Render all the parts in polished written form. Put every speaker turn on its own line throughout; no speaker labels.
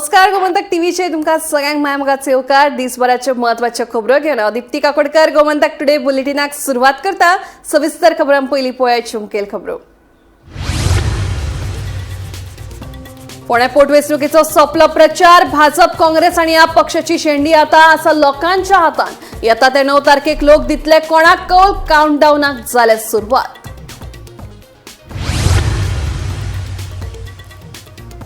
नमस्कार, गोमंतक टीव्हीचे तुमकां सगळ्यांक माया मोगाचो येवकार. दिसभराच्यो म्हत्वाच्यो खबरो घेवन हांव दीप्ती काकोडकर गोमंतक टुडे बुलेटिनाक सुरवात करता. सविस्तर खबरां पयलीं पळयाच्यो मुखेल खबरो. फोंड्या पोटवेंचणुकेचो सोंपलो प्रचार. भाजप, काँग्रेस आनी आप पक्षाची शेंडी आता आसा लोकांच्या हातान. येता ते 9 तारखेक लोक दितले कोणाक कौल. काउंटडावनाक जाल्या सुरवात.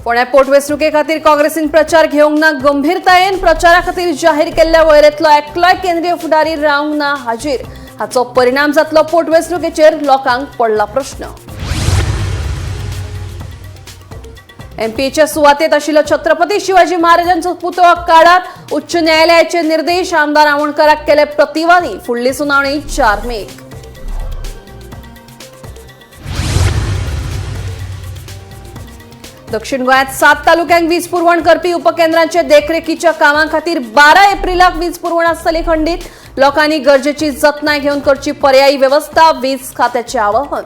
फोंड्या पोटवेंचणुके खातीर काँग्रेसीन प्रचार घेवंक ना गंभीरतायेन. प्रचारा खातीर जाहीर केल्ल्या वळेरेंतलो एकलोय केंद्रीय फुडारी रावंक ना हाजीर. हाचो परिणाम जातलो पोटवेंचणुकेचेर, लोकांक पडला प्रश्न. एमपीच्या सुवातेत आशिल्लो छत्रपती शिवाजी महाराजांचो पुतळो काडात, उच्च न्यायालयाचे निर्देश. आमदार आमोणकराक केले प्रतिवादी. फुडली सुनावणी 4 मेक. दक्षिण गोंयांत 7 तालुक्यांक वीज पुरवण करपी उपकेंद्रांचे देखरेखीच्या कामां खातीर 12 एप्रिलाक वीज पुरवण आसतली खंडीत. लोकांनी गरजेची जतनाय घेवन करची पर्यायी वेवस्था, वीज खात्याचे आवाहन.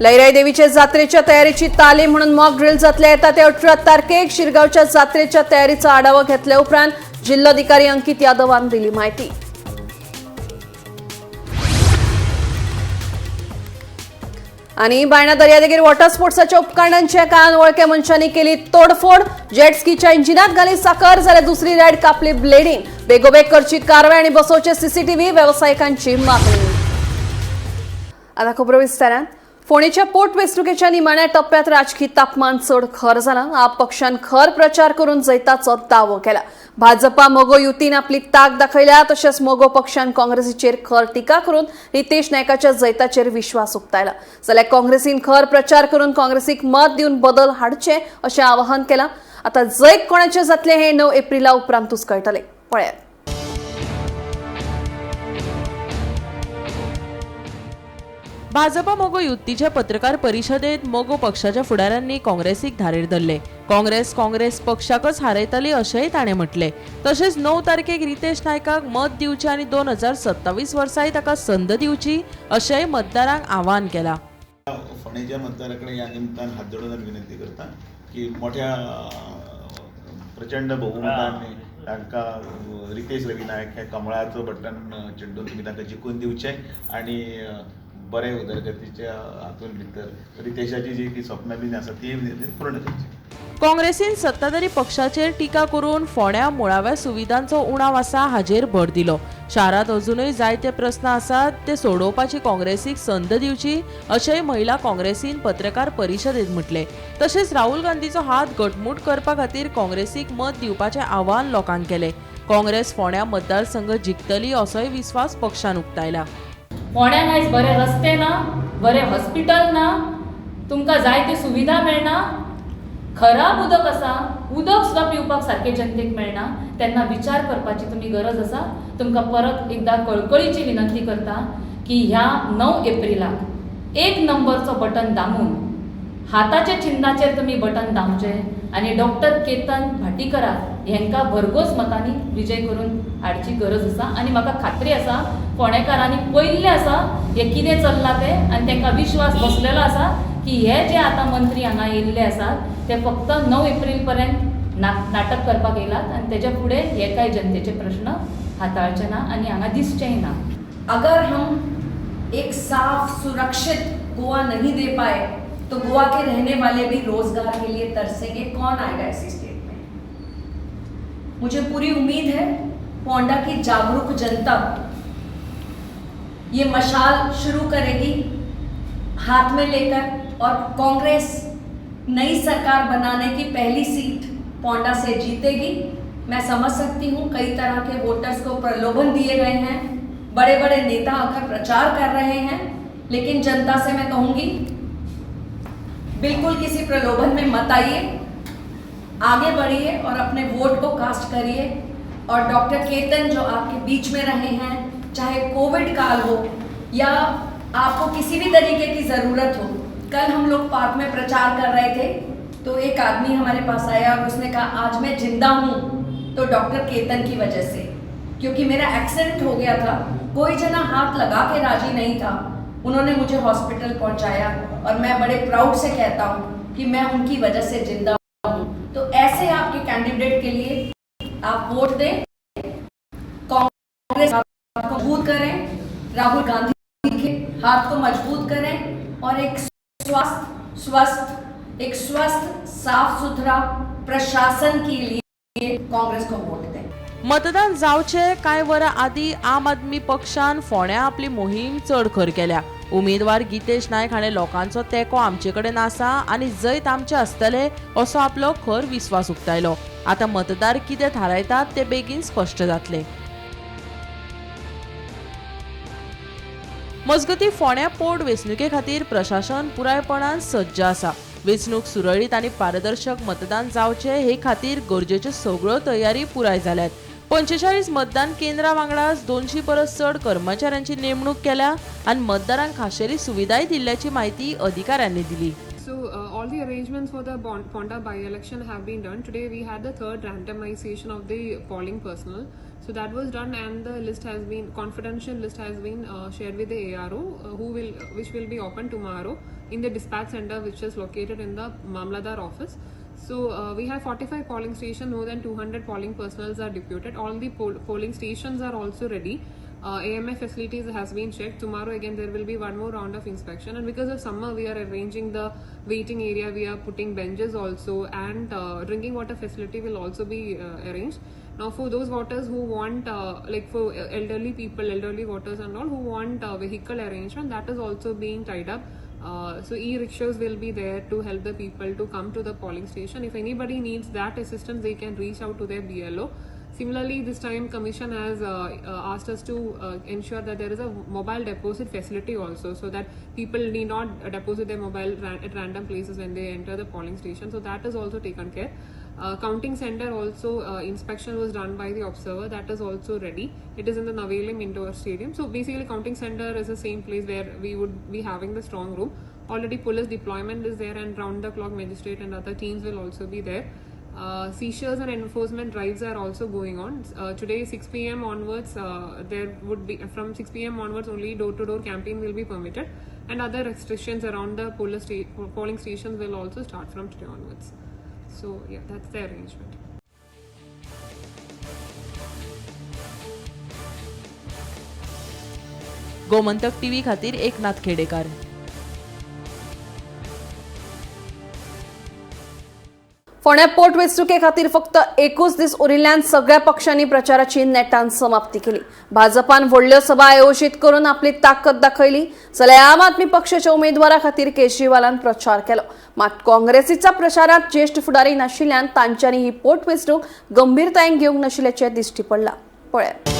लैराई देवीच्या जात्रेच्या तयारीची तालीम म्हणून मॉक ड्रिल जातले येता ते 18 तारखेक. शिरगांवच्या जात्रेच्या तयारीचा आढावा घेतल्या उपरांत जिल्हाधिकारी अंकित यादवान दिली माहिती. आणि बायणा दर्यादेगेर वॉटर स्पोर्ट्साच्या उपकरणांच्या कान वळख्या मनशांनी केली तोडफोड. जेट स्कीच्या इंजिनात घाली साखर, जाल्यार दुसरी रायड कापली ब्लेडीन. बेगोबेग करची कारवाय आणि बसोवचे सीसीटीव्ही, वेवसायिकांची मागणी. आता खबरो विस्तारान. फोंडेच्या पोटवेंचणुकेच्या निमाण्या टप्प्यात राजकी तापमान चड खर जालां. आप पक्षान खर प्रचार करून जैताचो दावो केला. भाजपा मगो युतीन आपली ताक दाखयल्या, तशेंच मगो पक्षान काँग्रेसीचेर खर टिका करून रितेश नायकाच्या जैताचेर विश्वास उक्तायला. जाल्यार काँग्रेसीन खर प्रचार करून काँग्रेसीक मत दिवन बदल हाडचे अशें आवाहन केलां. आतां जैत कोणाचें जातलें हें 9 एप्रिला उपरांतूच कळटलें. पळयात.
भाजपा मगो युतीच्या पत्रकार परिशदेत मगो पक्षाच्या फुडाऱ्यांनी काँग्रेसीक धारेर धरले. काँग्रेस काँग्रेस पक्षाकच हारयतली अशेंय ताणें म्हटलें. तशेंच 9 तारखेक रितेश नायकाक मत दिवचें आनी 2027 वर्साय ताका संद दिवची अशेंय मतदारांक आवाहन केलां.
फोंडेच्या मतदारा कडेन ह्या निमतान हात जोडून विनंती करता की मोठ्या प्रचंड बहुमतान तांकां रितेश रवी नायक हे कमळाचो बटन चिड्डून तुमी तांकां जिखून दिवचें आनी बरे उदरगतीच्या हातून भितर रितेशाची जी की स्वप्नां बीन आसा ती पूर्ण करची.
काँग्रेसीन सत्ताधारी पक्षाचेर टिका करून फोंड्या मुळाव्या सुविधांचो उणाव आसा हाजेर भर दिलो. शारांत अजुनूय जायते प्रस्न आसात ते सोडोवपाची काँग्रेसीक संद दिवची अशेंय महिला काँग्रेसीन पत्रकार परिशदेत म्हटलें. तशेंच राहुल गांधीचो हात घटमूट करपा खातीर काँग्रेसीक मत दिवपाचें आवाहन लोकांक केलें. काँग्रेस फोंड्या मतदारसंघ जिखतली असोय विस्वास पक्षान उक्तायला.
फोंड्यान आयज बरे रस्ते ना, बरें हॉस्पिटल ना, तुमकां जायत्यो सुविधा मेळना, खराब उदक आसा, उदक सुद्दां पिवपाक सारकें जनतेक मेळना. तेन्ना विचार करपाची तुमी गरज आसा. तुमकां परत एकदां कळकळीची विनंती करता की ह्या 9 एप्रिलाक 1 नंबरचो बटन दामून हाताच्या चिन्नाचेर तुमी बटन दामचें आनी डॉक्टर केतन भाटीकराक हेंकां भरघोस मतांनी विजय करून हाडची गरज आसा. आनी म्हाका खात्री आसा फोंडेकारांनी पळयल्लें आसा हें कितें चल्लां तें आनी तांकां विश्वास बसलेलो आसा की हे जे आतां मंत्री हांगा येयल्ले आसात ते फक्त 9 एप्रील पर्यंत नाटक करपाक येयलात आनी तेज्या फुडें हे कांय जनतेचे प्रश्न हाताळचे ना आनी हांगा दिसचेय ना.
अगर हम एक साफ सुरक्षित गोवा नहीं दे पाए तो गोवा के रहने वाले भी रोजगार के लिए तरसेंगे. कौन आएगा ऐसी स्टेट में? मुझे पूरी उम्मीद है पोंडा की जागरूक जनता ये मशाल शुरू करेगी हाथ में लेकर और कांग्रेस नई सरकार बनाने की पहली सीट पोंडा से जीतेगी. मैं समझ सकती हूँ कई तरह के वोटर्स को प्रलोभन दिए गए हैं, बड़े बड़े नेता आकर प्रचार कर रहे हैं, लेकिन जनता से मैं कहूँगी बिल्कुल किसी प्रलोभन में मत आइए, आगे बढ़िए और अपने वोट को कास्ट करिए. और डॉक्टर केतन जो आपके बीच में रहे हैं, चाहे कोविड काल हो या आपको किसी भी तरीके की ज़रूरत हो. कल हम लोग पार्क में प्रचार कर रहे थे तो एक आदमी हमारे पास आया और उसने कहा आज मैं जिंदा हूँ तो डॉक्टर केतन की वजह से, क्योंकि मेरा एक्सीडेंट हो गया था, कोई जना हाथ लगा के राजी नहीं था, उन्होंने मुझे हॉस्पिटल पहुंचाया. और मैं बड़े प्राउड से कहता हूँ कि मैं उनकी वजह से जिंदा हूँ। तो ऐसे आपके कैंडिडेट के लिए आप वोट दें, कांग्रेस को मजबूत करें, राहुल गांधी के हाथ को मजबूत करें और एक स्वस्थ एक स्वस्थ साफ सुथरा प्रशासन के लिए कांग्रेस को वोट दें।
मतदान जावचे कांय वरां आदीं आम आदमी पक्षान फोंड्यां आपली मोहीम चड खर केल्या. उमेदवार गितेश नायक हाणें लोकांचो तेंको आमचे कडेन आसा आनी जैत आमचें आसतलें असो आपलो खर विस्वास उक्तायलो. आतां मतदार कितें थारायतात तें बेगीन स्पश्ट जातलें. मजगतीं फोंड्यां पोट वेंचणुके खातीर प्रशासन पुरायपणान सज्ज आसा. वेंचणूक सुरळीत आनी पारदर्शक मतदान जावचें हे खातीर गरजेच्यो सगळ्यो तयारी पुराय जाल्यात. 45 मतदान केंद्रां वांगडाच 200 परस चड कर्मचाऱ्यांची नेमणूक केल्या आनी मतदारांक खाशेली सुविधाय दिल्ल्याची म्हायती अधिकाऱ्यांनी दिली.
So all the arrangements for the Ponda by-election have been done. Today we had the third randomization of the polling personnel. So that was done, and the list has been, confidential list has been shared with the ARO, which will be open tomorrow in the dispatch center, which is located in the Mamladar office. So we have 45 polling stations, more than 200 polling personnel are deputed. All the polling stations are also ready. AMF facilities has been checked. Tomorrow again there will be one more round of inspection, and because of summer we are arranging the waiting area, we are putting benches also, and drinking water facility will also be arranged. Now for those voters who want, like for elderly people, elderly voters and all who want vehicle arrangement, that is also being tied up. So e-rickshaws will be there to help the people to come to the polling station. If anybody needs that assistance, they can reach out to their BLO. Similarly, this time Commission has asked us to ensure that there is a mobile deposit facility also, so that people need not deposit their mobile at random places when they enter the polling station. So that is also taken care. Counting center also inspection was done by the observer. That is also ready. It is in the Navelim Indoor Stadium. So basically counting center is the same place where we would be having the strong room. Already police deployment is there, and round the clock magistrate and other teams will also be there. Seizures and enforcement drives are also going on. Today 6 p.m. onwards, there would be from 6 p.m. onwards only door-to-door campaign will be permitted, and other restrictions around the polling stations will also start from today onwards. So yeah, that's the arrangement.
Gomantak TV खातीर एकनाथ खेडेकार.
फोंड्या पोट वेंचणुके खातीर फक्त 21 दीस उरिल्ल्यान सगळ्या पक्षांनी प्रचाराची नेटान समाप्ती केली. भाजपान व्हडल्यो सभा आयोजीत करून आपली ताकद दाखयली, जाल्यार आम आदमी पक्षाच्या उमेदवारा खातीर केजरीवालान प्रचार केलो. मात काँग्रेसीच्या प्रचारात ज्येश्ठ फुडारी नाशिल्ल्यान तांच्यांनी ही पोट वेंचणूक गंभीरतायेन घेवंक नाशिल्ल्याचें दिश्टी पडलां. पळयात.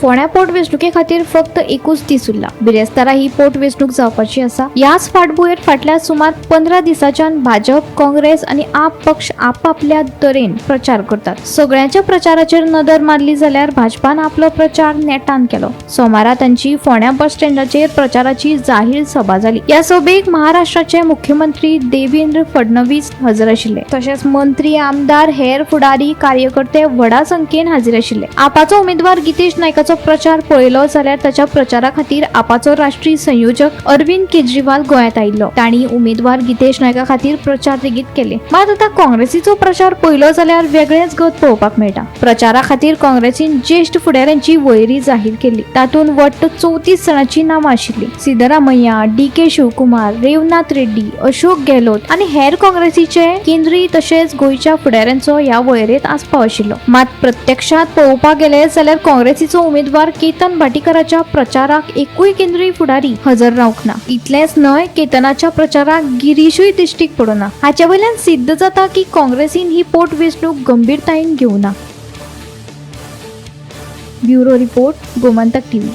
फोंड्या पोटवेंचणुके खातीर फक्त 21 दीस उरला. बिरेस्तारा ही पोटवेंचणूक जावपाची आसा. ह्याच फाटभुंयेर फाटल्या सुमार 15 दिसांच्यान भाजप, काँग्रेस आनी आप पक्ष आपापल्या तरेन प्रचार करतात. सगळ्यांच्या प्रचाराचेर नदर मारली जाल्यार भाजपान आपलो प्रचार नेटान केलो. सोमारा तांची फोंड्या बस स्टँडाचेर प्रचाराची जाहीर सभा जाली. ह्या सभेक महाराष्ट्राचे मुख्यमंत्री देवेंद्र फडणवीस हजर आशिल्ले. तशेंच मंत्री, आमदार, हेर फुडारी, कार्यकर्ते व्हडा संख्येन हाजीर आशिल्ले. आपाचो उमेदवार गितेश नायकाचो प्रचार पळयलो जाल्यार ताच्या प्रचारा खातीर आपाचो राष्ट्रीय संयोजक अरविंद केजरीवाल गोंयांत आयिल्लो. तांणी उमेदवार गितेश नायका खातीर प्रचार लेगीत केले. मात आतां काँग्रेसीचो प्रचार पळयलो जाल्यार वेगळेंच गत पळोवपाक मेळटा. प्रचारा खातीर काँग्रेसीन ज्येश्ठ फुडाऱ्यांची वळेरी जाहीर केली. तातूंत वट्ट 34 जाणांची नांवां आशिल्ली. सिद्धरामय्या, डी.के. शिवकुमार, रेवनाथ रेड्डी, अशोक गेहलोत आनी हेर काँग्रेसीचे केंद्रीय तशेंच गोंयच्या फुडाऱ्यांचो ह्या वळेरेंत आस्पाव आशिल्लो. मात प्रत्यक्षांत पळोवपाक गेले जाल्यार काँग्रेसीचो उमेदवार केतन भाटीकाराच्या प्रचाराक एकूय केंद्रीय फुडारी हजर रावंक ना. इतलेंच न्हय, केतनाच्या प्रचाराक गिरीशूय दिश्टीक पडना. हाचे वयल्यान सिद्ध जाता की काँग्रेसीन ही पोटवेंचणूक गंभीरतायेन घेवना. Bureau report, Gomantak TV.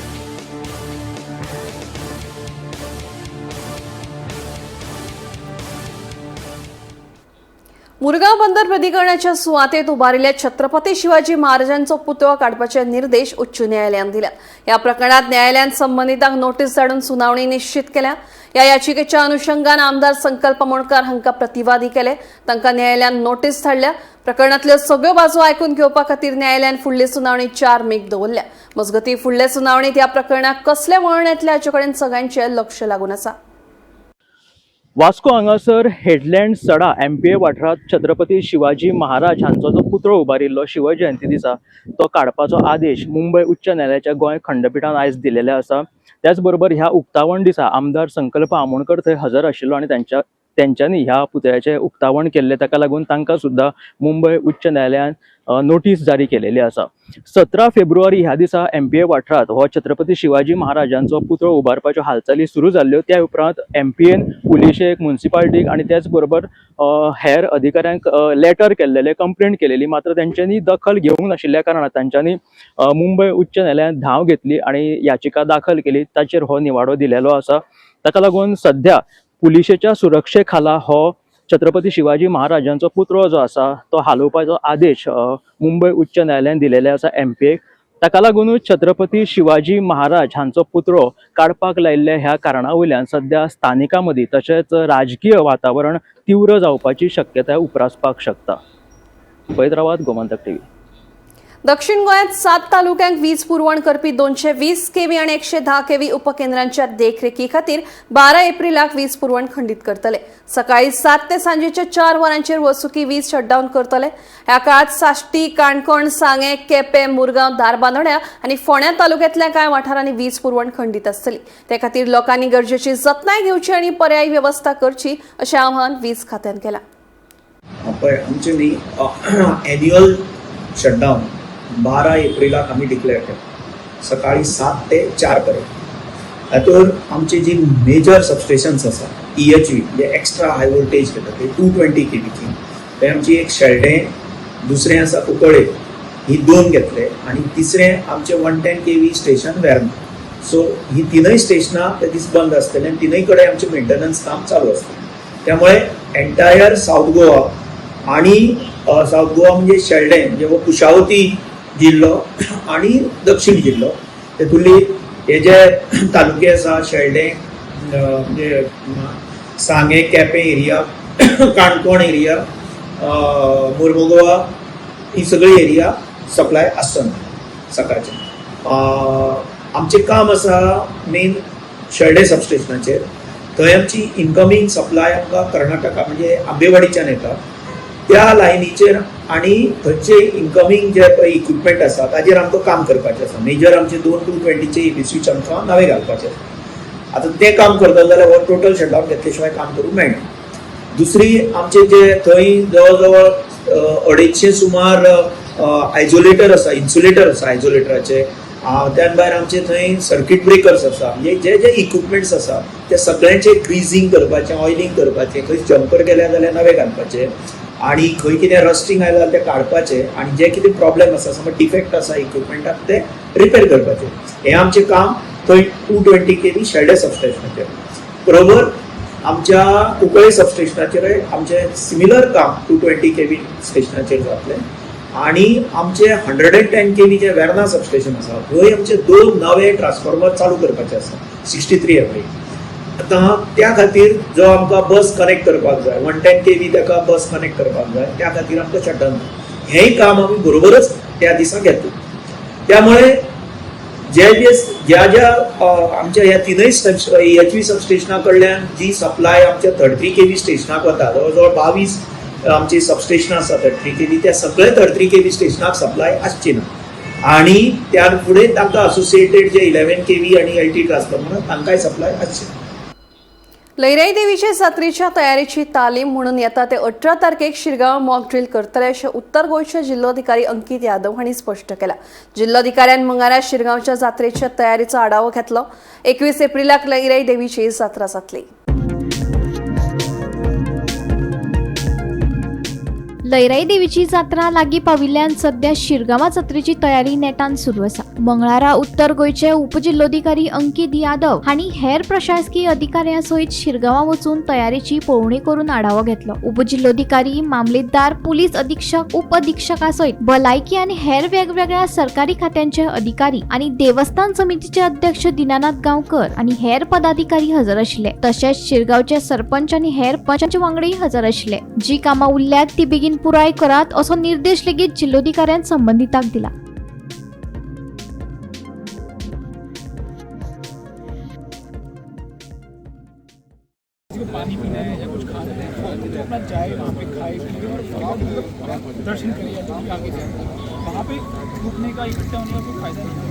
Murgaon बंदर प्राधिकरणाच्या सुवातेत उबारिल्ल्या छत्रपती शिवाजी महाराजांचो पुतळो काडपाचे निर्देश उच्च न्यायालयान दिल्यात. ह्या प्रकरणात न्यायालयान संबंदितांक नोटीस धाडून सुनावणी निश्चित केल्या. ह्या याचिकेच्या अनुषंगान आमदार संकल्प आमोणकार हांकां प्रतिवादी केले. तांकां न्यायालयान नोटीस धाडल्या. प्रकरणातल्यो सगळ्यो बाजू आयकून घेवपा खातीर न्यायालयान फुडली सुनावणी 4 मेक दवरल्या. मजगतीं फुडले सुनावणीत ह्या प्रकरणाक कसले वळण येतले हाचे कडेन सगळ्यांचे लक्ष लागून आसा.
वास्को हांगासर हेडलँड सडा एमपीए वाठारांत छत्रपती शिवाजी महाराज हांचो जो पुतळो उबारिल्लो शिवजयंती दिसा तो काडपाचो आदेश मुंबय उच्च न्यायालयाच्या गोंय खंडपिठान आयज दिलेले आसा. त्याच बरोबर ह्या उक्तावण दिसा आमदार संकल्प आमोणकर थंय हजर आशिल्लो आनी तेंच्यांनी ह्या पुतळ्याचें उक्तावण केल्लें. ताका लागून तांकां सुद्दां मुंबय उच्च न्यायालयान नोटीस जारी केलेली आसा. 17 फेब्रुवारी ह्या दिसा एमपीए वाठारांत हो छत्रपती शिवाजी महाराजांचो पुतळो उबारपाच्यो हालचाली सुरू जाल्ल्यो. त्या उपरांत एमपीएन पुलिशेक, मुन्सिपाल्टीक आनी त्याच बरोबर हेर अधिकाऱ्यांक लेटर केल्लेले, कंप्लेंट केलेली. मात्र तेंच्यांनी दखल घेवंक नाशिल्ल्या कारणान तांच्यांनी मुंबय उच्च न्यायालयांत धांव घेतली आनी याचिका दाखल केली. ताचेर हो निवाडो दिलेलो आसा. ताका लागून सध्या पुलिशेच्या सुरक्षे खाला हो छत्रपती शिवाजी महाराजांचो पुतळो जो आसा तो हालोवपाचो आदेश मुंबय उच्च न्यायालयान दिलेले आसा एमपीएक. ताका लागुनूच छत्रपती शिवाजी महाराज हांचो पुतळो काडपाक लायिल्ल्या ह्या कारणा वयल्यान सध्या स्थानिकां मदीं तशेंच राजकीय वातावरण तीव्र जावपाची शक्यताय उप्रासपाक शकता. पळयत रावात गोमंतक टीव्ही.
दक्षिण गोंयांत 7 तालुक्यांक वीज पुरवण करपी 220 केव्ही आनी 110 केव्ही उपकेंद्रांच्या देखरेखी खातीर 12 एप्रिलाक वीज पुरवण खंडीत करतले. सकाळी 7 ते सांजेच्या 4 वरांचेर वर्सुकी वीज शटडावन करतले. ह्या काळात साश्टी, काणकोण, सांगें, केपें, मुरगांव, धारबांदोड्या आनी फोंड्या तालुक्यांतल्या कांय वाठारांनी वीज पुरवण खंडीत आसतली. ते खातीर लोकांनी गरजेची जतनाय घेवची आनी पर्यायी वेवस्था करची अशें आवाहन वीज खात्यान केलां.
पळय, आमचें न्ही एन्युअल शटडावन 12 एप्रिलाक आमी डिक्लेअर केला, सकाळी 7 ते 4 पर्यंत. हातूंत आमची जी मेजर सबस्टेशन्स आसा, ईएचवी म्हणजे एक्स्ट्रा हाय वोल्टेज घेता ते 220 केवीची, ते आमची एक शेल्डें, दुसरें आसा कुंकळे, ही दोन घेतले आनी तिसरें आमचें 110 केवी स्टेशन वेर्ना. सो ही तिनूय स्टेशनां ते दीस बंद आसतले आनी तिनूय कडेन आमचें मेंटेनन्स काम चालू आसतलें. त्यामुळे एंटायर साऊथ गोवा आणि साऊथ गोवा म्हणजे शेल्डें, म्हणजे हो कुशावती जिल्लो आणि दक्षिण जिल्लो, तेतुली हे जे तालुके आसा, शेल्डें, म्हणजे सांगें, केपें एरिया, काणकोण एरिया, मुर्मुगोवा, ही सगळी एरिया सप्लाय आसचो ना सकाळचें. आमचें काम आसा मेन शेल्डें सबस्टेशनाचेर. थंय आमची इनकमींग सप्लाय आमकां कर्नाटका म्हणजे आंबेवाडीच्यान येता त्या लायनीचेर आनी थंयचे इनकमींग जे पळय इक्विपमेंट आसा ताजेर आमकां काम करपाचें आसा. मेजर आमचे दोन 220चे ईबी स्विच आमकां नवे घालपाचे आसा. आतां तें काम करतले जाल्यार हो टोटल शटडावन घेतले शिवाय काम करूंक मेळना. दुसरी आमचे जे थंय जवळ जवळ 250 सुमार आयसोलेटर आसा, इन्सुलेटर आसा आयसोलेटराचे. त्यान भायर आमचे थंय सर्कीट ब्रेकर्स आसा. म्हणजे जे जे इक्विपमेंट्स आसा ते सगळ्यांचे ग्रीझींग करपाचें, ऑयलिंग करपाचें, खंय जंपर गेले जाल्यार नवे घालपाचे आनी खंय कितें रस्टिंग आयलां जाल्यार तें काडपाचें आनी जे कितें प्रॉब्लेम आसा, समज डिफेक्ट आसा इक्विपमेंटाक, ते रिपेर करपाचें. हें आमचें काम थंय 220 केवी शेल्डें सबस्टेशनाचेर. बरोबर आमच्या कुंकळे सबस्टेशनाचेरय आमचें सिमिलर काम 220 केवी स्टेशनाचेर जातलें आनी आमचे 110 केवी जे वेर्ना सबस्टेशन आसा थंय आमचे दोन नवे ट्रान्सफॉर्मर चालू करपाचे आसा, 63 एवरी. आतां त्या खातीर जो आमकां बस कनेक्ट करपाक जाय, 110 केवी ताका बस कनेक्ट करपाक जाय, त्या खातीर आमकां शटडावन हेंय काम आमी बरोबरच त्या दिसा घेतले. त्यामुळे जे जे ज्या ज्या आमच्या ह्या तिनूय एचवी सबस्टेशना कडल्यान जी सप्लाय आमच्या 33 केवी स्टेशनाक वता, जवळ जवळ 22 आमची सबस्टेशनां आसा 33 केवी, त्या सगळे 33 केवी स्टेशनाक सप्लाय आसची ना आनी त्या फुडें तांकां असोसिएटेड जे 11 केवी आनी एल टी ट्रान्सफॉर्मर तांकांय सप्लाय आसची ना.
लईराई देवीचे जात्रेच्या तयारेची तालीम म्हणून येता ते 18 तारखेक शिरगांव मॉक ड्रील करतले अशें उत्तर गोंयचे जिल्लोधिकारी अंकित यादव हांणी स्पश्ट केलां. जिल्लोधिकाऱ्यान मंगळारा शिरगांवच्या जात्रेच्या तयारीचो आढावो घेतलो. 21 एप्रिलाक लईराई देवीची जात्रा जातली.
लयराई देवीची जात्रा लागीं पाविल्ल्यान सध्या शिरगांवा जात्रेची तयारी नेटान सुरू आसा. मंगळारा उत्तर गोंयचे उपजिल्लोधिकारी अंकित यादव हांणी हेर प्रशासकीय अधिकाऱ्यां सयत शिरगांवा वचून तयारेची पळोवणी करून आढावो घेतलो. उपजिल्लोधिकारी, मामलेदार, पुलीस अधीक्षक, उप अधीक्षका सयत भलायकी आनी हेर वेगवेगळ्या सरकारी खात्यांचे अधिकारी आनी देवस्थान समितीचे अध्यक्ष दीनानाथ गांवकर आनी हेर पदाधिकारी हजर आशिल्ले. तशेंच शिरगांवचे सरपंच आनी हेर पंच वांगडी हजर आशिल्ले. जी कामां उरल्यात ती बेगीन पुराय करात असो निर्देश लेगीत जिल्लोधिकाऱ्यान संबंधितांक दिला.
पानी पीना है या कुछ खाना है तो अपना जाए वहाँ पे, खाए पिए और मतलब दर्शन करे या जो भी आगे जाए. वहाँ पे रुकने का, इकट्ठा होने का कोई फायदा नहीं है.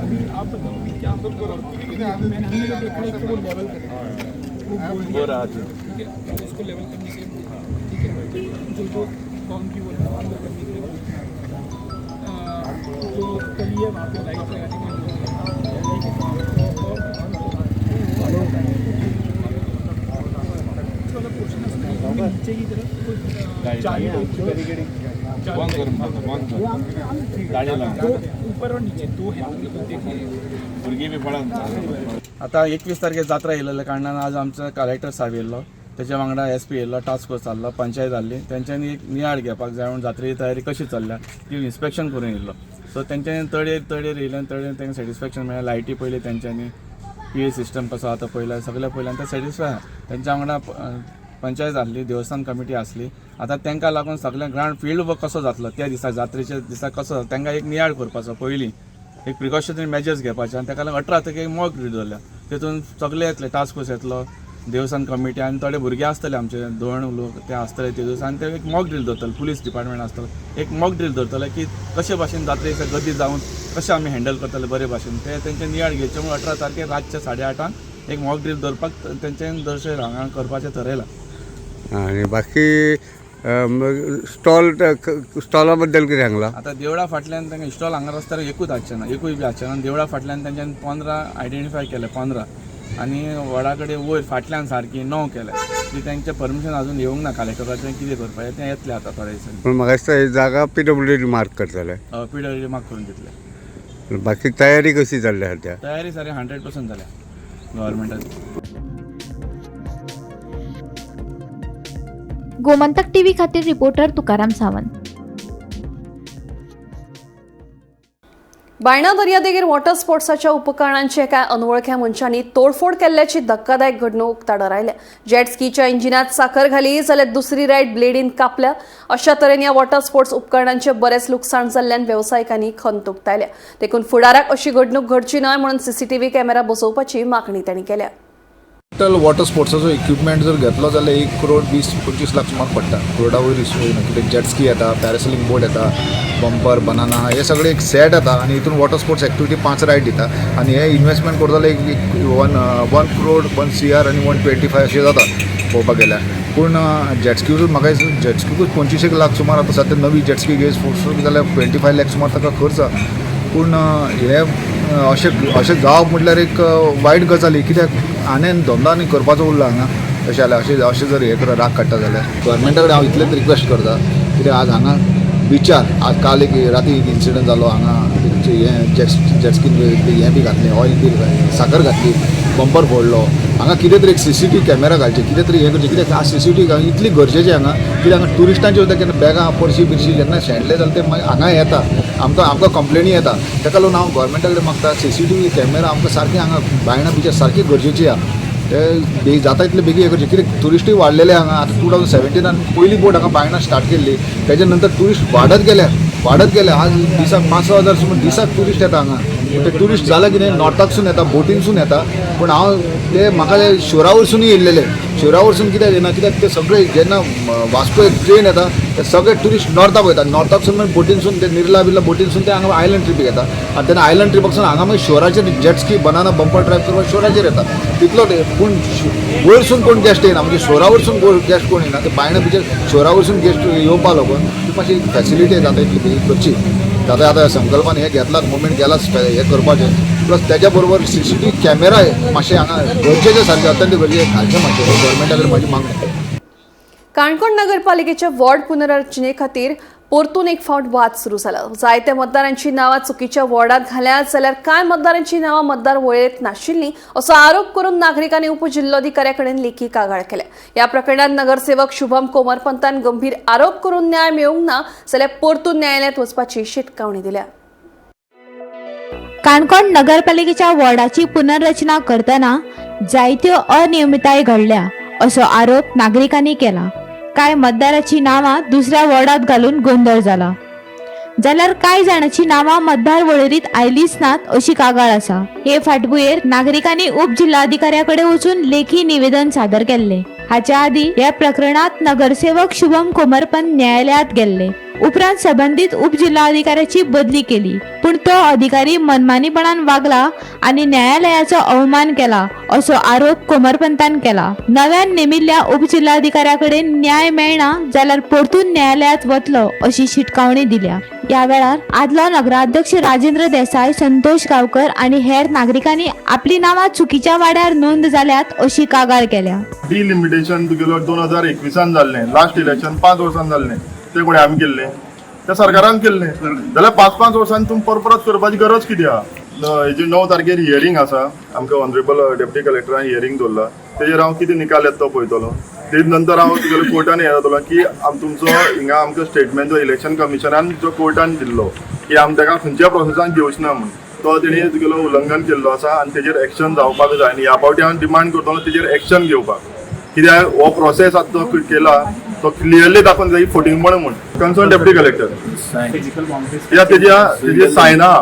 अभी आप बताओ कि क्या मैंने हमने तो देखा है कि वो लेवल करें, वो बोल दिया, ठीक है, उसको लेवल करने के लिए, ठीक है, जो जो बाउंड्री वो करने के लिए, जो गली है वहाँ पे लाइट लगाने के लिए, ठीक है, और पोर्शन है नीचे की तरफ जाली ऊपर और नीचे दो है.
आता 21 तारखे जात्रा येयलेल्या कारणान आज आमचो कलेक्टर साहेब येयल्लो, तेच्या वांगडा एस पी येयल्लो, टास्क फोर्स आसलो, पंचायत आहली. तेंच्यांनी एक नियाळ घेवपाक जाय म्हणून जात्रेची तयारी कशी चल्ल्या ती इन्स्पेक्शन करून येयल्लो. सो तेंच्यांनी तळयेर तळयेर येयल्यान तळयेर तांकां सॅटिस्फॅक्शन मेळ्ळें. लायटी पयली तेंच्यांनी, पी ए सिस्टम कसो आतां पयला, सगळें पयलें आनी ते सॅटिस्फाय आहा. तेंच्या वांगडा पंचायत आसली, देवस्थान कमिटी आसली. आतां तांकां लागून सगळें ग्रावंड फिल्ड वर्क कसो जातलो त्या दिसा, जात्रेच्या दिसा कसो जातलो, तांकां एक नियाळ करपाचो पयलीं, एक प्रिकॉशनरी मेजर्स घेवपाचे. आनी ताका लागून 18 तारखेक मॉक ड्रील दवरल्या. तितून सगळे येतले, टास्क फोर्स येतलो, देवस्थान कमिटी आनी थोडे भुरगे आसतले आमचे दोन लोक ते आसतले ते दिसा. आनी ते एक मॉक ड्रील दवरतले, पुलीस डिपार्टमेंट आसतलो, एक मॉक ड्रील दवरतले की कशे भाशेन जात्रे दिसा गर्दी जावन कशें आमी हँडल करतले बरे भाशेन. ते तेंचे नियाळ घेवचे म्हणून 18 तारखेर रातच्या 8:30 एक मॉक ड्रील दवरपाक तेंच्यानी दर्शयलां, हांगा करपाचें थरयलां.
आनी बाकी स्टॉल स्टॉला बद्दल कितें सांगलां?
आतां देवळा फाटल्यान तांकां स्टॉल हांगा रस्त्यार एकूच आसचें ना, एकूय बी आसचें ना. देवळा फाटल्यान तेंच्यांनी 15 आयडेंटिफाय केले, 15, आनी वडा कडेन वयर फाटल्यान सारकी 9 केले. ती तेंचें परमिशन अजून येवंक ना कलेक्टराचें, कितें करपाचें तें येतलें आतां थोड्या दिसांनी.
पूण म्हाका दिसता ही जागा पीडब्ल्यूडी मार्क करतले.
पीडब्ल्यूडी मार्क करून दितले.
बाकी तयारी कशी चल्ल्या सद्या?
तयारी सारी 100% जाल्या गव्हर्मेंटाची.
गोमंतक टीव्ही खातीर रिपोर्टर तुकाराम सावंत.
बायणा दर्यादेगेर वॉटर स्पोर्ट्साच्या उपकरणांचे कांय अनवळख्या मनशांनी तोडफोड केल्ल्याची धक्कादायक घडणूक उक्ताडार आयल्या. जेट स्कीच्या इंजिनात साखर घाली जाल्यार दुसरी रायड ब्लेडीन कापल्या. अशा तरेन ह्या वॉटर स्पोर्ट्स उपकरणांचे बरेच लुकसाण जाल्ल्यान वेवसायिकांनी खंत उक्तायल्या. देखून फुडाराक अशी घडणूक घडची न्हय म्हणून सीसीटीव्ही कॅमेरा बसोवपाची मागणी तांणी केल्या.
टोटल वॉटर स्पोर्ट्साचो इक्विपमेंट जर घेतलो जाल्यार 1 करोड 20-25 लाख सुमार पडटा. करोडा वयर वयना, कित्याक जेटस्की येता, पॅरासेलिंग बोट येता, बंपर, बनाना हे सगळे एक सेट येता आनी हितून वॉटर स्पोर्ट्स एक्टिविटी 5 रायड दिता. आनी हे इन्वेस्टमेंट करता जाल्यार एक 1 करोड 1 CR आनी 125 अशें जाता पळोवपाक गेल्यार. पूण जेटस्कीकूच म्हाका दिसता जेटस्कीकूच 25 लाख सुमार आतां सद्या नवी जेटस्की घेस जाल्यार 25 लाख सुमार ताका खर्च आसा. पूण हे अशें अशें जावप म्हटल्यार एक वायट गजाली, कित्याक आनी धंदो आनी करपाचो उरला हांगा. अशें जाल्यार अशें अशें जर हें राग काडटा जाल्यार गव्हर्मेंटा कडेन हांव इतलेंच रिक्वेस्ट करता, कित्याक आज हांगा बिचार आज काल एक राती एक इन्सिडंट जालो हांगा, हें जेटस्कीन हें बी घातलें, ऑयल बी साकर घातली, बंपर फोडलो. हांगा कितें तरी एक सीसीटीव्ही कॅमेरा घालचे, कितें तरी हें करचें, कित्याक आज सीसीटीव्ही इतली गरजेचें हांगा, कित्याक हांगा ट्युरिस्टांचे सुद्दां केन्ना बॅगां पर्शी बिर्शी जेन्ना शेणले जाल्यार ते मागीर हांगा येता, आमकां आमकां कंप्लेनी येता. ताका लागून हांव गव्हर्मेंटा कडेन मागता सीसीटीव्ही कॅमेरा आमकां सारकें हांगा बायणा बिचार सारकी गरजेची आहा. ते जाता इतले बेगीन हें करचें, कित्याक ट्युरिस्टूय वाडलेले हांगा. आतां 2017 पयली बोट हांगा बायणा स्टार्ट केल्ली, तेच्या नंतर ट्युरिस्ट वाडत गेले वाडत गेले. आज दिसाक 5-6 हजार सुमार दिसाक ट्युरिस्ट येता हांगा. ते ट्युरिस्ट जाले कितें नॉर्थाकसून येता, बोटीनसून येता, पूण हांव ते म्हाका शोरा वरसूनय येयल्लेले. शोरा वरसून कित्याक येना, कित्याक ते सगळे जेन्ना वास्को एक ट्रेन येता ते सगळे ट्युरिस्ट नॉर्थाक वयता. नॉर्थाकसून मागीर बोटीनसून ते निर्ला बिर्ला बोटीनसून ते हांगा आयलंड ट्रिपीक येता. आनी तेन्ना आयलंड ट्रिपाकसून हांगा मागीर शोराचेर जेटस्की, बनाना, बंपर ड्रायव करपाक शोराचेर येता तितलो. पूण वयरसून कोण गेस्ट येना, म्हणजे शोरा वरसून गेस्ट कोण येना. ते बायणा बिचर शोरा वरसून गेस्ट येवपा लागून ती मातशी फॅसिलिटी जाता इतली बेगीन करची. आतां आतां संकल्पान हें घेतलां, मुवमेंट गेलां हें करपाचें. प्लस त्याच्या बरोबर CCTV camera मातशें हांगा गरजेचे सारकें, अत्यंत गरजेचे घालचें मातशें गव्हर्मेंटा कडेन म्हाजी मागणी.
काणकोण नगरपालिकेच्या वॉर्ड पुनर्रचने खातीर परतून एक फावट वाद सुरू जाला. जायत्या मतदारांची नांवां चुकीच्या वॉर्डांत घाल्यात जाल्यार कांय मतदारांची नांवां मतदार वळेरेंत नाशिल्लीं असो आरोप करून नागरिकांनी उपजिल्लोधिकाऱ्या कडेन लेखी कागाळ केल्या. ह्या प्रकरणात नगरसेवक शुभम कोमरपंतान गंभीर आरोप करून न्याय मेळूंक ना जाल्यार परतून न्यायालयांत वचपाची शिटकावणी दिल्या.
काणकोण नगरपालिकेच्या वॉर्डाची पुनर्रचना करतना जायत्यो अनियमितताय घडल्या असो आरोप नागरिकांनी केला. कांय मतदाराची नांवां दुसऱ्या वॉर्डात घालून गोंदळ जाला, जाल्यार कांय जाणांची नांवां मतदार वळेरीत आयलीच नात अशी कागाळ आसा. हे फाटभुंयेर नागरिकांनी उपजिल्हाधिकाऱ्या कडेन वचून लेखी निवेदन सादर केल्लें. हाच्या आदीं ह्या प्रकरणांत नगरसेवक शुभम कोमरपंत न्यायालयांत गेल्ले. उपरांत संबंदीत उपजिल्हाधिकाऱ्याची बदली केली, पूण तो अधिकारी मनमानीपणान वागला आनी न्यायालयाचो अवमान केला असो आरोप कोमरपंतान केला. नव्यान नेमिल्ल्या उपजिल्हाधिकाऱ्या कडेन न्याय मेळना जाल्यार परतून न्यायालयांत वतलो अशी शिटकावणी दिल्या. ह्या वेळार आदलो नगराध्यक्ष राजेंद्र देसाय, संतोष गावकर आनी हेर नागरिकांनी आपली नांवां चुकीच्या वाड्यार नोंद जाल्यात अशी कागाळ केल्या.
डिलिमिटेशन तुगेलो 2021 जाल्लें, लास्ट इलेक्शन 5 वर्सां जाल्लें, ते कोणें आमी केल्लें, त्या सरकारान केल्लें, जाल्यार 5-5 वर्सांनी तुमी परत करपाची गरज कितें आहा? हेजी 9 तारखेर हियरींग आसा, आमकां ऑनरेबल डेप्युटी कलेक्टरान हियरींग दवरला, तेजेर हांव कितें निकाल येता तो पळयतलो. तेज नंतर हांव तुगेलो कोर्टान हें जातलो की तुमचो हिंगा आमकां स्टेटमेंट जो इलेक्शन कमिशनान जो कोर्टान दिल्लो की आमी ताका खंयच्या प्रोसेसान घेवचे ना म्हूण, तो तेणी तुगेलो उल्लंघन केल्लो आसा आनी तेजेर एक्शन जावपाक जाय. आनी ह्या फावटी हांव डिमांड करतलो तेजेर एक्शन घेवपाक, कित्याक हो प्रोसेस आतां जो केला तो क्लियरली दाखोवन जाय फटींगपण म्हूण. कन्सर्न डेप्युटी कलेक्टर या तेजी सायन आहा,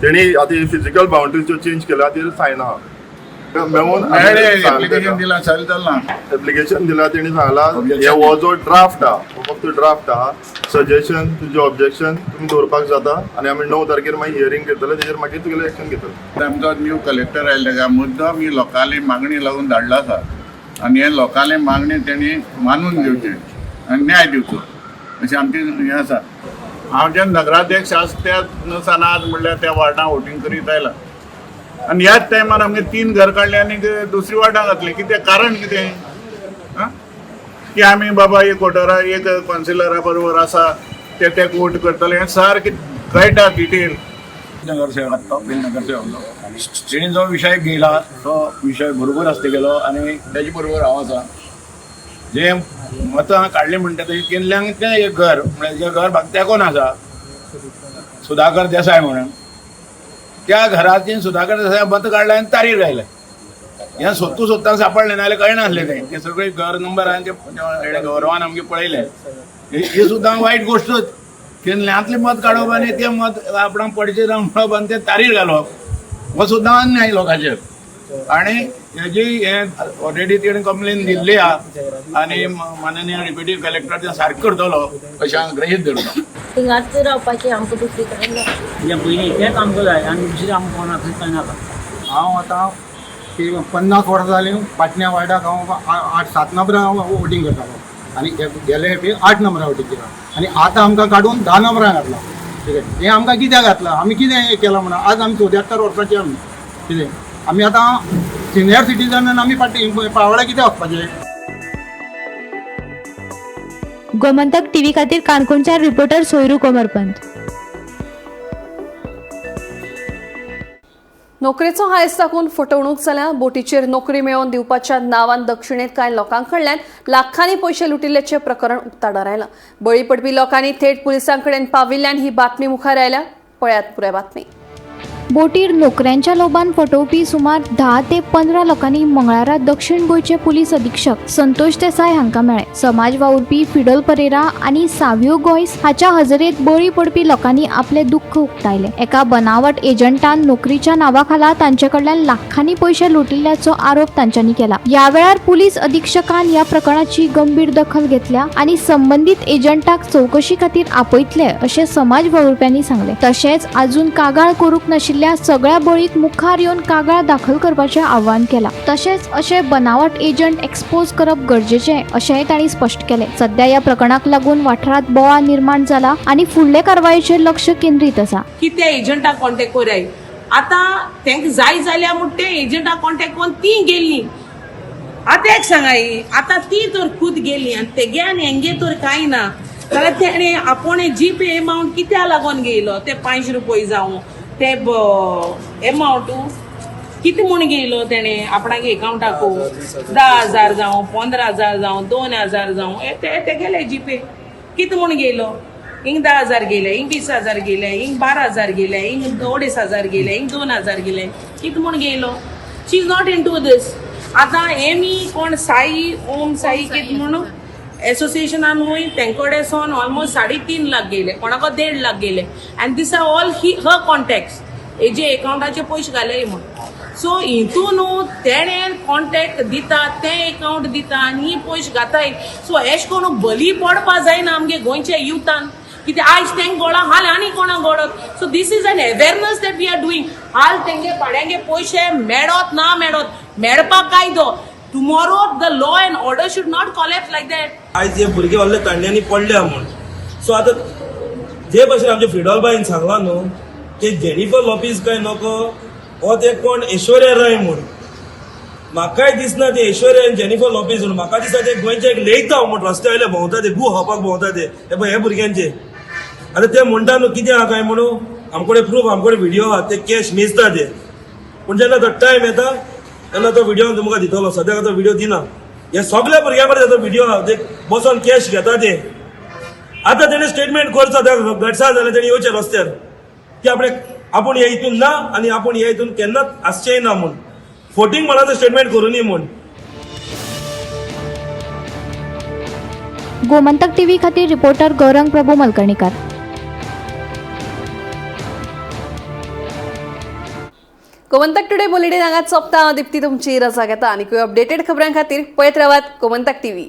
तेणी आतां फिजिकल बाउंड्रीज ज्यो चेंज केल्या तेजेर सायन आहा. मेळून एप्लिकेशन दिला, तेणी सांगला हे हो जो ड्राफ्ट आहा हो फक्त ड्राफ्ट आहा, सजेशन तुजें ऑब्जेक्शन तुमी दवरपाक जाता आनी आमी 9 तारखेर मागीर हियरींग घेतले, तेजेर मागीर तुगेलें एक्शन घेतले.
आमचो न्यू कलेक्टर आयले ताका मुद्दम ही लोकांली मागणी लागून धाडला आसा आनी हे लोकांली मागणी तेणी मानून घेवची आनी न्याय दिवचो अशें आमचें हें आसा. हांव जे नगराध्यक्ष आसा त्या सान आज म्हणल्यार त्या वार्डां वोटींग करीत आयला आनी ह्याच टायमार आमगे 3 घर काडले आनी दुसरी वार्डां घातली. कितें कारण कितें की आमी बाबा एक वोटरा एक कावन्सिलरा बरोबर आसा ते तेका वोट करतले हें सारकें कळटा डिटेल.
नगरसेवक तो पयलीं नगरसेवक तेणी जो विशय घेयला तो विशय बरोबर आसता गेलो आनी तेजे बरोबर हांव आसा. जे मतां काडली म्हणटा तशी केल्ल्यांक तें एक घर म्हळ्यार जें घर म्हाका तेंकोन आसा सुधाकर देसाय म्हणून, त्या घराची सुधाकर देसाय मत काडलें आनी तारीर घायलें. हें सोदता सोदता सापडलें नाजाल्यार कळनासलें तें. तें सगळें घर नंबर आनी तें गौरवान आमगें पळयलें. ही सुद्दां वायट गोश्टूच. केन्नातलें मत काडप आनी तें मत आपणाक पडचें ना म्हणप आनी तें तारीर घालप हो सुद्दां अन्याय लोकांचेर. आनी हेजी हें ऑलरेडी तेणी कंप्लेन दिल्ली आहा आनी माननीय डेप्युटी कलेक्टर तें सारकें करतलो अशें हांव गृहीत धरता.
थिंगाच रावपाचें आमकां दुसरी कडेन ना.
पयलीं तेंच आमकां जाय आनी दुसरें आमकां कोणाक खंय नाका.
हांव आतां 50 वर्सां जालीं पाटण्या वार्डाक हांव 8-7 नंबरां हांव वोटींग करतालो आनी गेले खेपे 8 नंबरां वोटींग केलां आनी आतां आमकां काडून 10 नंबरां घातलां. कितें हें आमकां कित्याक घातलां, आमी कितें केलां म्हणून? आज आमी 74 वर्सांची आमी कितें आमी आतां सिनियर सिटीजन आमी फाटीं पावळ्या कितें वचपाचें?
गोमंतक टीव्ही खातीर काणकोणच्यान रिपोर्टर सोयरू कोमरपंत.
नोकरेचो हांयस दाखोवन फटवणूक जाल्या. बोटीचेर नोकरी मेळोवन दिवपाच्या नांवान दक्षिणेंत कांय लोकां कडल्यान लाखांनी पयशे लुटिल्ल्याचें प्रकरण उक्ताडार आयलां. बळी पडपी लोकांनी थेट पुलिसां कडेन पाविल्ल्यान ही बातमी मुखार आयल्या. पळयात पुराय बातमी. बोटीर नोकऱ्यांच्या लोभान फटोवपी सुमार 10 ते 15 लोकांनी मंगळारा दक्षिण गोंयचे पुलीस अधीक्षक संतोष देसाय हांकां मेळ्ळे. समाज वावुरपी फिडल परेरा आनी सावियो गोयस हाच्या हजेरेंत बळी पडपी लोकांनी आपले दुख्ख उक्तायले. एका बनावट एजंटान नोकरीच्या नांवा खाला तांचे कडल्यान लाखांनी पयशे लुटिल्ल्याचो आरोप तांच्यांनी केला. ह्या वेळार पुलीस अधीक्षकान ह्या प्रकरणाची गंभीर दखल घेतल्या आनी संबंदीत एजंटाक चवकशी खातीर आपयतले अशें समाज वावुरप्यांनी सांगलें. तशेंच अजून कागाळ करूंक नाशिल्ल्या सगळ्या बळीक मुखार येवन कागाळ दाखल करपाचें आवाहन केलां. तशेंच अशे बनावट एजंट एक्सपोज करप गरजेचें अशेंय तांणी स्पश्ट केलें. सध्या ह्या प्रकरणाक लागून वाठारांत बोवाळ निर्माण जाला आनी फुडले कारवायेचेर लक्ष केंद्रीत आसा.
की त्या एजंटाक कॉन्टेक्ट कराय, आतां तांकां जाय जाल्यार म्हूण ते एजंटा कॉन्टेक्ट करून ती गेल्ली. आतां एक सांगाय, आतां ती तर खूद गेली आनी तेगे आनी हेंगे तर कांय ना जाल्यार तेणें आपोणे जी पे एमावंट कित्या लागून घेयलो ते 5 रुपये जावं ते एमावंट कितें म्हूण घेयलो तेणें आपणागे एकावंटाकू 10,000 जावं 15,000 जावं 2,000 जावं ते तेगेले जी पे कितें म्हूण घेयलो. हिंग 10,000 गेले, हिंग 20,000 गेले, हिंग 12,000 गेले, हिंग 2,500 गेले, हिंग 2,000 गेले, कितें म्हूण घेयलो. She is not into this. आतां एमी कोण साई ओम साई कितें म्हणून एसोसिएशनान वय तेंकडे सोन ऑलमोस्ट 3.5 लाख गेले, कोणाको 1.5 लाख गेले and these are all he her contacts हेजे एकावंटाचे पयशे घाले म्हूण. सो हितून न्हू तेणें कॉन्टेक्ट दिता तें एकावंट दिता आनी ही पयशे घाताय. सो एशें करून बली पडपा जायना आमगे गोंयच्या युथान, कित्याक आयज तेंक गोळा हाल आनी कोणाक गोडत. So this is an awareness that we are doing. हाल तेंगे पाड्यांगे पयशे मेळत ना मेळत मेळपाक कायदो. Tomorrow the law and order should not collapse like that.
आयज हे भुरगे व्हडले तांड्यांनी पडल्या म्हूण. सो आतां जे भशेन आमचे फ्रिडॉल बायन सांगलां न्हू की जेनिफर लोपीज काय नको हो ते कोण ऐश्वर्या राय म्हूण, म्हाकाय दिसना ते ऐश्वर्या आनी जेनिफर लोपीज म्हूण. म्हाका दिसता ते गोंयचे एक लेयता म्हूण रस्त्या वयले भोंवता ते गू खावपाक भोंवता ते हे पळय हे भुरग्यांचे. आतां ते म्हणटा न्हू कितें आहा काय म्हणून आमकडे प्रूफ आमकडे व्हिडियो आहा ते कॅश मेजता ते, पूण जेन्ना तो टायम येता तेन्ना तो व्हिडियो तुमकां दितलो. सद्याक तो व्हिडियो दिना. हे सगल्या भुरग्यां कडेन ताचो व्हिडियो आहा ते बसोन कॅश घेता ते. आतां तेणें स्टेटमेंट करचो त्या गटसा जाल्यार तेणें येवचें रस्त्यार की आपणे आपूण हे हितून ना आनी आपूण हे हितून केन्नाच आसचेंय ना म्हूण, फोटींग म्हणाचो स्टेटमेंट करूं न्ही म्हूण.
गोमंतक टीव्ही खातीर reporter Gaurang Prabhu Malkarnikar.
Gomantak today bulletin हांगाच सोंपता. हांव दीप्ती तुमची रजा घेता. आनीकूय अपडेटेड खबरां खातीर पळयत रावात गोमंतक टीव्ही.